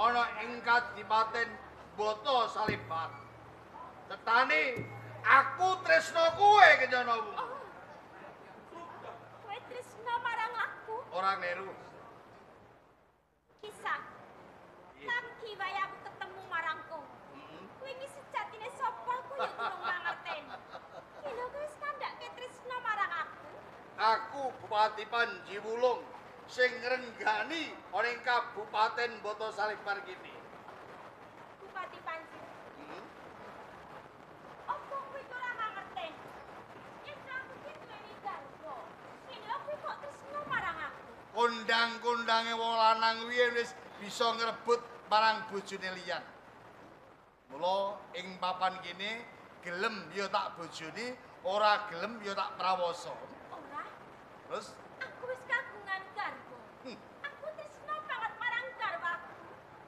ana ing Kadipaten Bata Salebar. Tetane aku tresna kowe Kencana Wungu. Oh. Kowe tresna marang aku? Ora kleru. Kisah. Lagi wae aku ketemu marang kowe. Kowe iki sejatine sapa aku ya durung mangerteni. Ki lho kowe wis kandhake tresna marang aku. Aku Bupati Panji Wulung sing ngrenggani ana ing Kabupaten Bata Salebar kene. Bupati Panji. Apa kowe ora mangerteni? Yen aku ki duweni garwa, ki lho kowe kok tresna marang aku? Kondang-kondange wong lanang kuwi wis bisa ngrebut marang bojone liyan. Mula ing papan kene gelem ya tak bojone, ora gelem ya tak prawasa. Ora. Terus aku wis kagungan garwa. Aku tresna banget marang garwaku.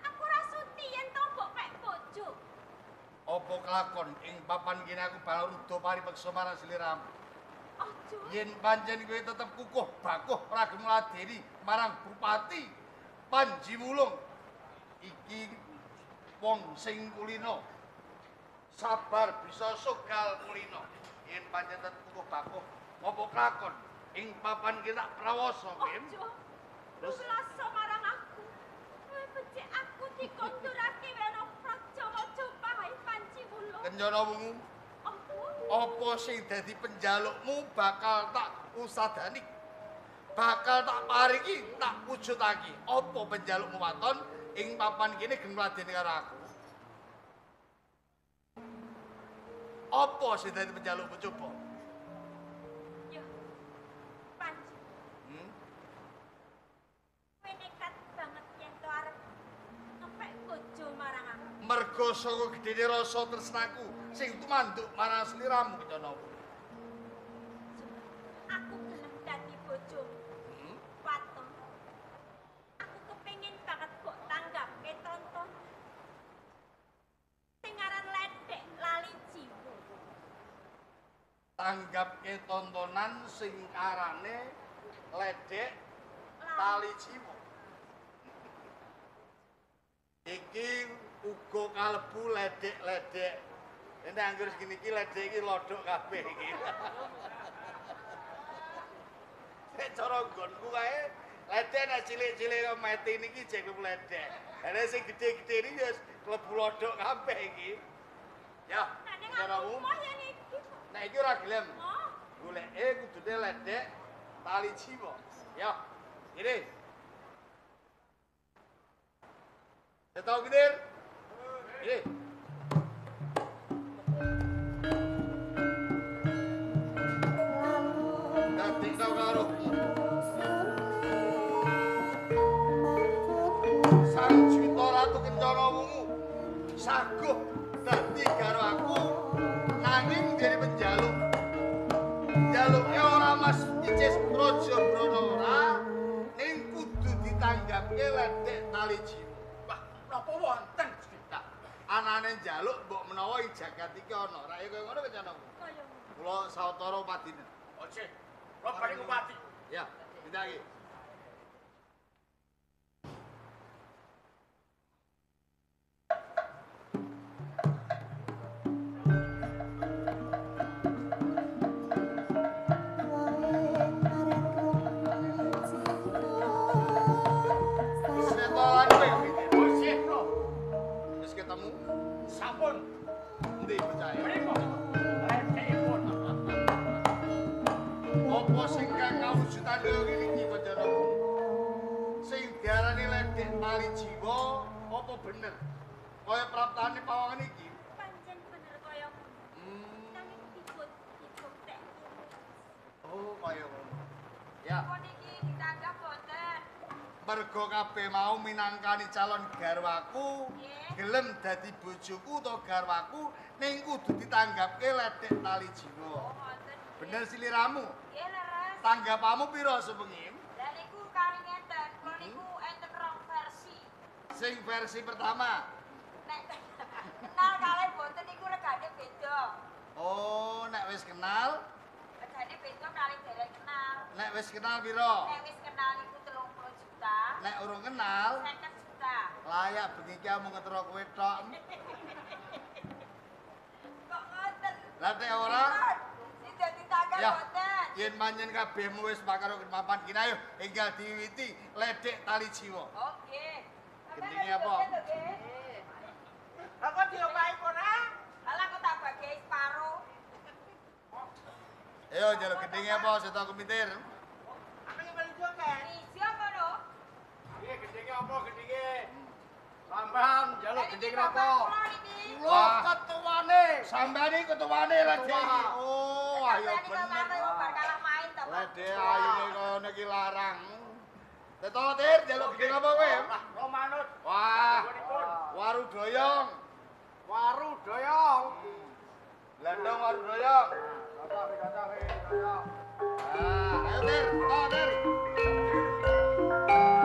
Aku ora suti yen to mbok pek bojo. Apa kelakon ing papan kene aku bakal uda paripeksa marang sliramu. Aja. Yen pancen kowe tetep kukuh bakuh ora gelem ngladeni marang Bupati Panji Wulung. Iki wong sing kulino. Sabar bisa sogal kulino. Yen pancen tetep kukuh bakuh apa kelakon ing papan kene tak prawasa kowe. Aja. Terus rasa marang aku. Kowe becik aku dikondurake ana Praja Majapahit Panji Wulung. Kencana Wungu. Apa sing dadi penjalukmu bakal tak usadani. Bakal tak paringi, tak wujudake. Apa penjalukmu waton ing papan kene gelem ngladeni karo aku? Apa sing dadi penjalukmu coba? Ya. Panji. Kowe nekat banget yen to arep ngepek bojo marang aku. Mergo saka gedene rasa tresnaku sing tumanduk marang sliramu Kencana Wungu. Aku gelem dadi bojomu. Waton. Aku kepengin banget mbok tanggapke tonton. Sing aran ledek lali jiwa. Tanggapke tontonan sing arane ledek tali jiwa. Iki uga kalebu ledek-ledek. Nek anggur segini iki ledek iki lodhok kabeh iki. Nek cara nggonku kae ledek nek cilik-cilik kok meti niki jek klebu ledek. Lah sing gedhe-gedhe niki ya klebu lodhok kabeh iki. Ya, caramu. Nek iki ora gelem. Goleke kudune ledek tali jiwa. Ya, ini. Setau gilir. Ini. Dadekno karo Sang Juwita Ratu Kencana Wungu saguh dadi karo aku nanging dene penjaluk. Njaluke ora Mas Icis Raja Brana ora, ning kudu ditanggapke ledek tali jiwa. Wah, napa wonten Gusti? Nah, anane njaluk mbok menawa ing jagat iki ana. Ra ya kaya ngono Kencana Wungu. Kaya ngono. Kula sawetara padine. Oke. Kula paring upati. Ya, tindake. Setolan kowe piye? Oke, kula. Wis ketemu? Sampun. Endi bocahe? Mriko. Ledekipun. Apa sing kang kawujudan kaya ngene iki Kencana Wungu? Sing diarani ledek tali jiwa apa bener? Kaya praptane pawangan iki. Pancen bener kaya ngono. Nanging dibuktekke. Oh, kaya ngono. Ya. Pun iki ditanggap boten. Mergo kabeh mau minangkani calon garwaku, Nggih. gelem dadi bojoku utawa garwaku ning kudu ditanggapke ledek tali jiwa. Oh, ngoten. Bener siliramu? Nggih, leres. Tanggapanmu pira sebengi? Lah niku kali ngeten, kula niku enten rong versi. Sing versi pertama. Nek kenal kalih boten niku regane beda. Oh, nek wis kenal, Regane beda kalih dereng kenal. nek wis kenal pira? Nek wis kenal niku 30 juta. Nek urung kenal, 50 juta. ta. Layak bengi iki amung ketero kowe tok. Kok ngoten? Lah nek ora sing dadi tanggal boten. Yen manyen kabehmu wis makaro mapan kina ayo enggal diwiwiti ledek tali jiwa. Oke. Gendinge apa? Lah kok diopahi ora? Lah kok tak bagi separo. Ayo njaluk gendinge apa Seta Kumitir? Aku yo melu joget. Ijo kono. Piye gendinge apa gendinge? Sampean njaluk gending napa? Kula ketuane. Sampean iki ketuane ledek iki. Oh, ayo bener. Ledek ayune kono iki larang. Teto Tir njaluk gending apa kowe? Wah, manut. Wah. Waru doyong. Waru doyong. Lendong waru doyong. Ah, ayo Tir, to Tir.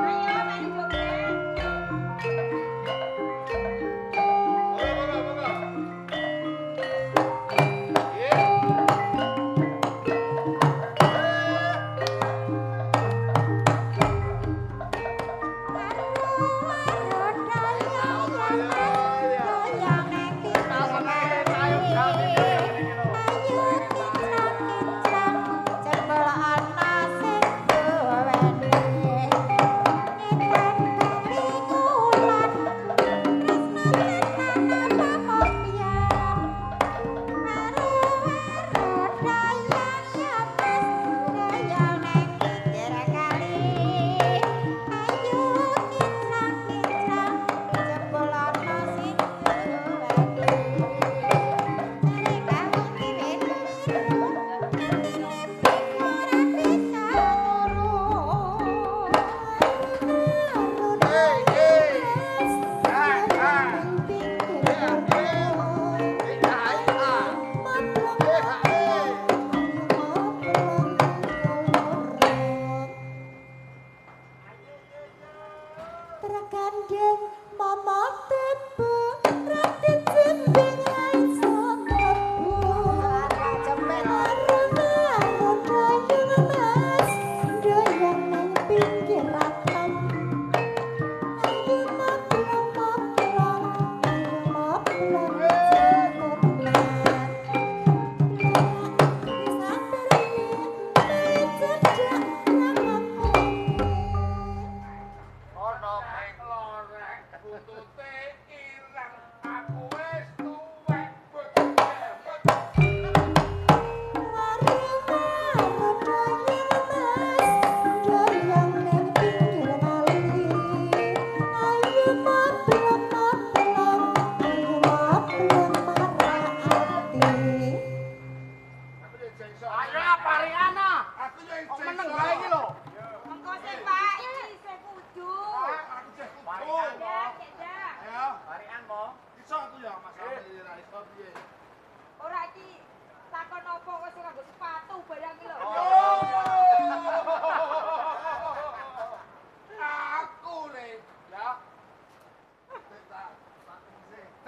Ayo melu joget.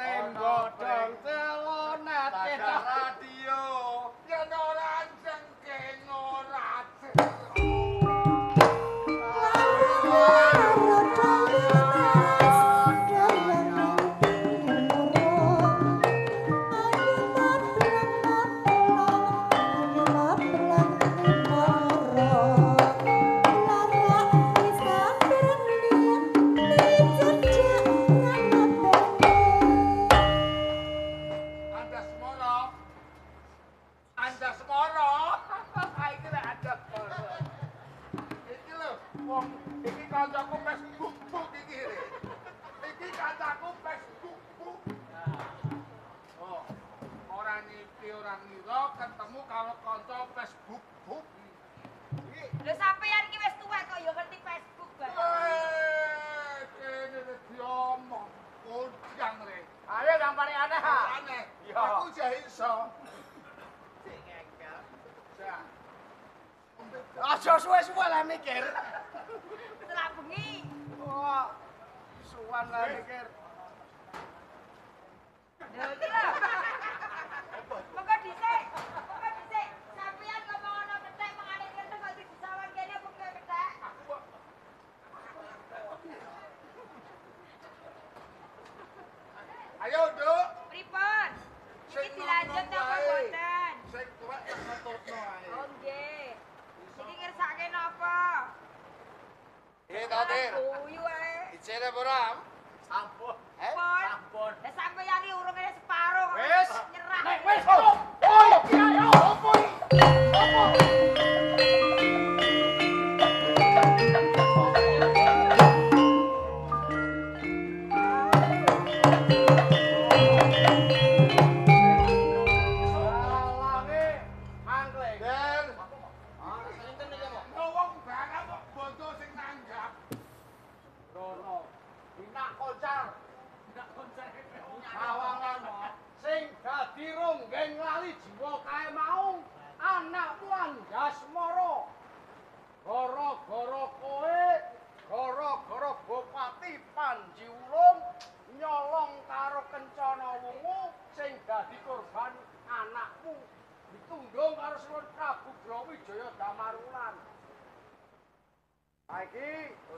Monggo, monggo, monggo. Aja suwe-suwe lah mikir. Setelah bengi. Wah, suwan lah mikir. Lho iki lho. Mengko dhisik, mengko dhisik. Sampeyan ngomong ana kethek mengane kene kok disawan kene apa kethek? Ayo, Nduk. Pripun? Iki dilanjut napa mboten? Sing tuwek tak ngetutno ae. Oh nggih. Iki ngersake napa? Piye to, Tir? Guyu ae. Ijene apa ora? Sampun. Eh? Sampun. Lah sampeyan iki urung kene separo kok wis nyerah. Nek wis. Oh, iki ayo opo iki? Opo?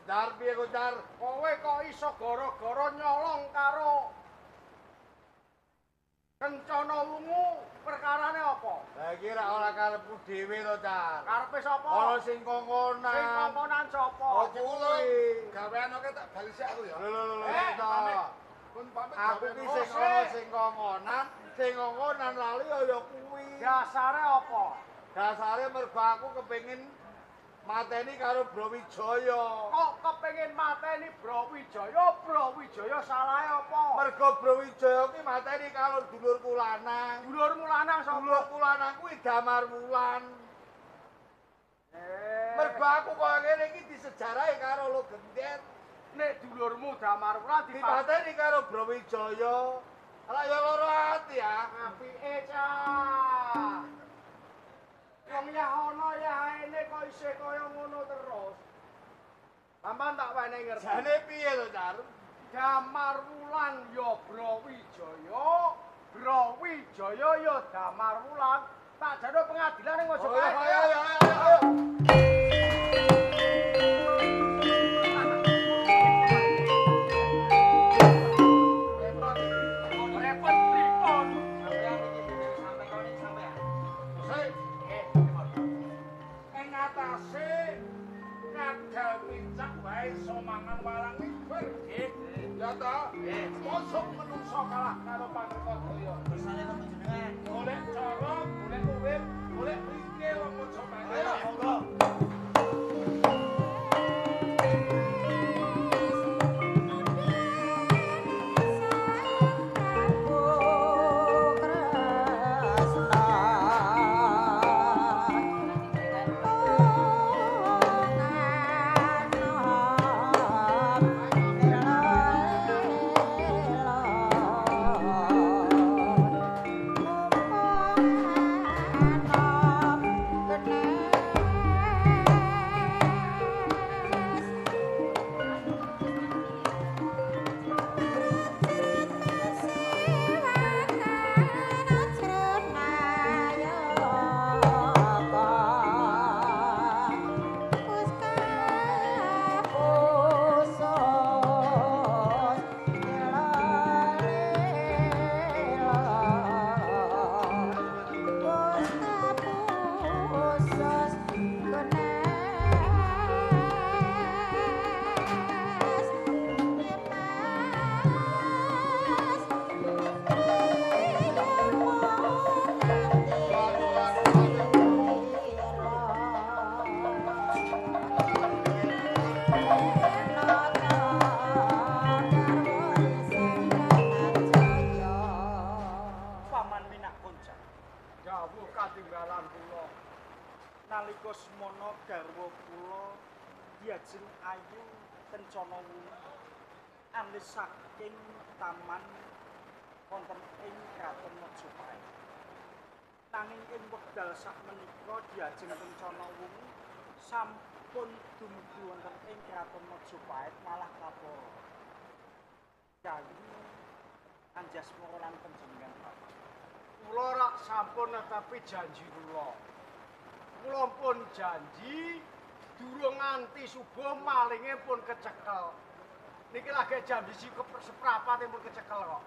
Gondar piye Gondar? Kowe kok iso gara-gara nyolong karo Kencana Wungu, perkarane apa? Lah iki ra ora karepku dhewe to, Car. Karepe sapa? Ana sing kongkonan. Sing kongkonan sapa? Oh kuwi. Gawean oke tak bali sik aku ya. Lho lho lho. Pun pamit. Aku ki sing ana sing kongkonan, sing kongkonan lali ya kuwi. Dasare apa? Dasare mergo aku kepengin mateni karo Brawijaya. Kok kepengin mateni Brawijaya? Brawijaya salahe apa? Mergo Brawijaya kuwi mateni karo dulurku lanang. Dulurmu lanang sapa? Dulurku lanang kuwi Damar Wulan. Mergo aku kaya ngene iki disejarahi karo Lo Gendhet. Nek dulurmu Damar Wulan dipateni karo Brawijaya. Lah ya lara ati ya. Apike cah. Wong ya ana ya aene kok isih kaya ngono terus. Sampeyan tak wenehi ngerti. Jane piye to, Car? Damar Wulan ya Brawijaya, Brawijaya ya Damar Wulan. Tak jane pengadilan ning Majapahit. Ayo ayo ayo. Repot pripun? Sampeyan iki sampe kene sampeyan. Sik. Ing atase kadal pincak wae iso mangan warang iber. Nggih. Ya ta? Mosok menungso kalah karo Pangreka Jaya. Kersane wong jenengan. Golek cara, golek urip, golek mrike wong Majapahit. Ayo, monggo. Nalika semono garwa kula diajeng ayu Kencana Wungu alis saking taman wonten ing Kraton Majapahit. Nanging ing wekdal sakmenika diajeng Kencana Wungu sampun dumugi wonten ing Kraton Majapahit malah kaporo. Yayi Anjasmara lan panjenengan bapak. Kula rak sampun netepi janji kula. Kula pun janji durung nganti subuh malinge pun kecekel. Niki lagi jam 1:15 pun kecekel kok.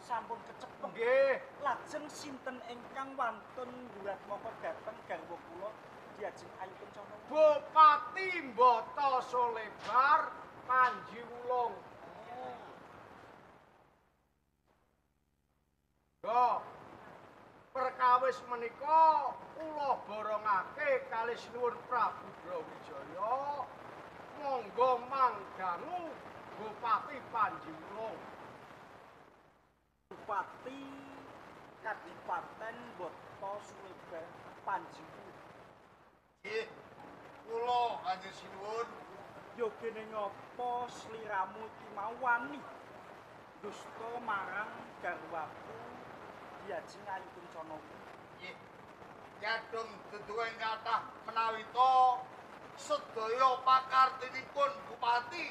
Sampun kecepeng. Nggih. Lajeng sinten ingkang wantun Duratmaka dhateng garwa kula Diajeng Ayu Kencana? Bupati Mbata Solebar Panji Wulung. Yo. Perkawis menika kula borongake kalih sinuwun Prabu Brawijaya. Monggo mangdangu Bupati Panji Wulung. Bupati Kadipaten Mbata Sulebar Panji Wulung. Nggih. Kula Kanjeng Sinuwun. Ya gene ngapa sliramu iki mau wani dusta marang garwaku Diajeng Ayu Kencana? Nggih. Nyadong deduwen kathah menawi to sedaya pakartinipun Bupati.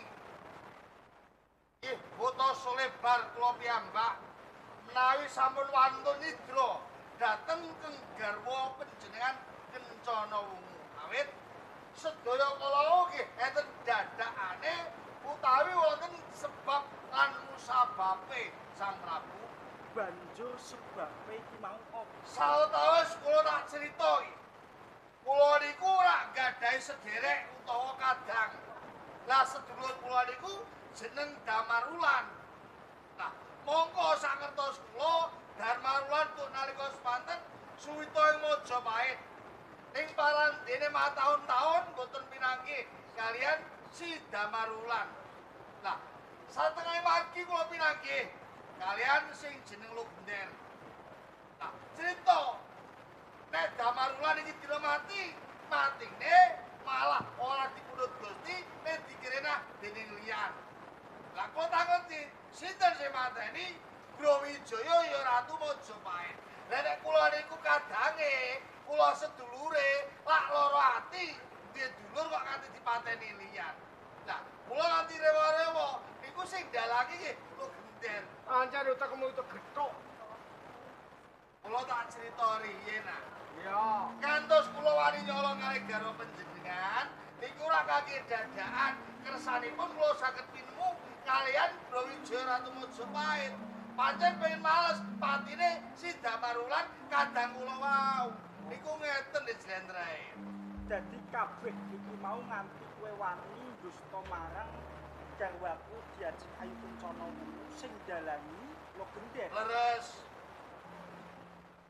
Nggih, Mbata Solebar kula piyambak menawi sampun wantun nidra dhateng keng garwa panjenengan Kencana Wungu. Awit sedaya kala nggih enten dadakane utawi wonten sebab lan musababe Sang Prabu. Banjur sebabe iki mau apa? Sawetawis kula tak crita iki. Kula niku ora gadahi sederek utawa kadang. Lah sedulur kula niku jeneng Damarulan. Nah, mongko sangertos kula Damarulan kok nalika semanten suwita ing Majapahit. Ning parandene mataun-taun boten pinanggih kalian si Damarulan. Lah, satengah wargi kula pinanggih kalian sing jeneng Logender. Nah, cerita nek Damarulan iki dina mati, matine malah ora dipundhut Gusti, nek dikirenah dening liyan. Lah kula takon sinten sing mateni Brawijaya ya Ratu Majapahit. Lah nek kula niku kadange, kula sedulure lak lara ati, duwe dulur kok nganti dipateni liyan. Lah, kula nganti rewa-rewa niku sing dalangi nggih Logender. Ancen utekmu itu gethuk. Kula tak crita riyen nah. Iya. Kantos kula wani nyolong kalih garwa panjenengan niku ora kangge dadakan, kersanipun kula saged pinemu kalian Brawijaya Ratu Majapahit. Pancen pengen males patine si Damarulan kadang kula wau. Niku ngeten jlentreh. Dadi kabeh iki mau nganti kowe wani dusta marang garwaku Diajeng Ayu Kencana Wungu sing dalangi Logender. Leres.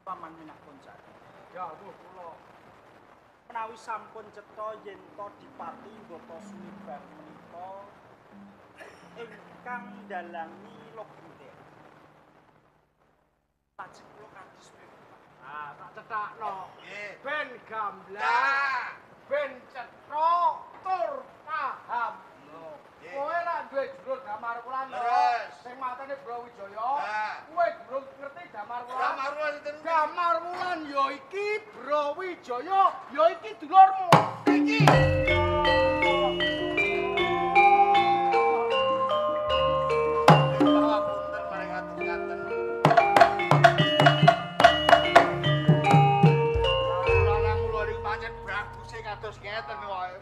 Paman Minak Koncar. Dawuh kula. Menawi sampun cetha yen to Dipati Mbata Sumebar menika ingkang dalangi Logender. Lajeng kula kados pripun? Ah, tak cethakno. Nggih. Ben gamblang, Nah, ben cetha tur paham. Nggih. Kowe ra duwe dulur Damarwulan to? Leres. Sing matene Brawijaya. Nah. Kowe durung ngerti Damarwulan. Damarwulan sinten? Damarwulan ya iki Brawijaya, ya iki dulurmu. Iki. Pangapunten marang ngaten-ngaten. Lanang kula niku pancen baguse kados ngeten wae.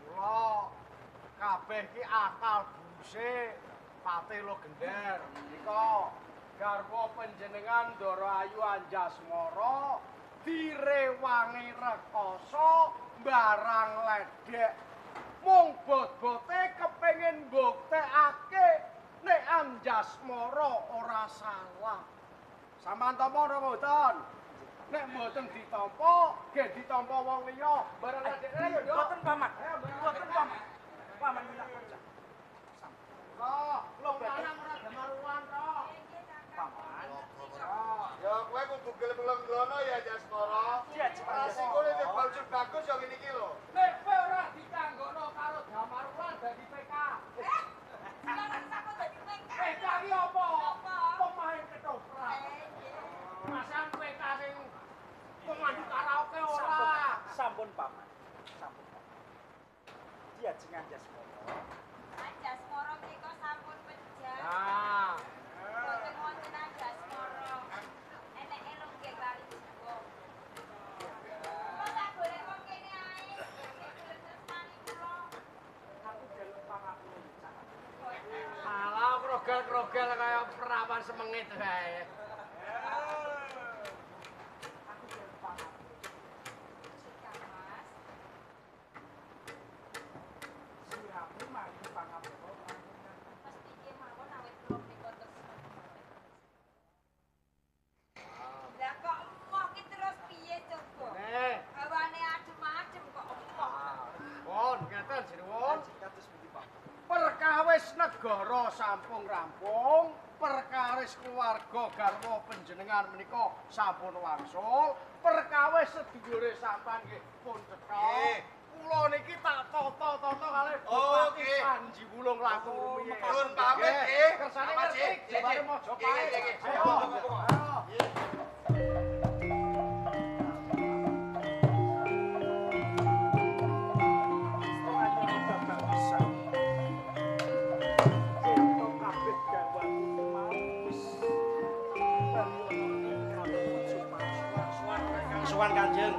Kula kabeh iki akal buse Patih Logender. Nika garwa panjenengan Ndara Ayu Anjasmara direwangi rekoso barang ledek. Mung bot-bote kepengin mbuktekake nek Anjasmara ora salah. Sampeyan tampa napa mboten? Nek mboten ditampa, nggih ditampa wong liya. Barang ledek ayo, Nduk. Mboten paman. Ayo, barang Mboten paman. Paman Minak Koncar. Kok, wong lanang ora Damarulan to. Paman. Ya kowe kudu gelem nglono ya Jasmara. Diajeng Rasikone nek baju bagus ya ngene iki lho. Nek kowe ora ditanggono karo Damarulan dadi PK. Sekarang sampun dadi PK. PK ki apa? Apa? Pemain ketoprak. Masan PK sing pemandu karaoke ora. Sampun paman. Sampun paman. Diajeng Anjasmara. Anjasmara mriku sampun pejah. Nah, Boten wonten Anjasmara. Eneke longgeng lali jiwa. Kula tak golek wong kene ae. Sing gelem tresnani kula. Aku jaluk pangapura cah. Alah ora Krogel-krogel kaya perawan semengit kae. Aku jaluk pangapura. Kang Mas. Siramu maring pangapura marang Kang. Mesti kemawon awit kula menika tresna. Lah kok emoh ki terus piye coba? Nih. Hawane adem-adem kok emoh. Pun ngeten sinuwun. Kados pundi, Pak? Perkawis negara sampun rampung, perkawis keluarga garwa panjenengan menika sampun wangsul, perkawis sedulure sampean nggih pun cetha. Nggih. Kula niki tak tata-tata kalih Oh, Bupati nggih. Panji Wulung langkung rumiyin. Nuwun pamit, nggih. Kersane Amat, ngerti, nggih. jebare Majapahit. Nggih, nggih, nggih. Ayo. Ayo. Setengah bapak bisa. Cerita kabeh garwaku mau wis bali ana ing kraton Majapahit. Suwan Kanjeng.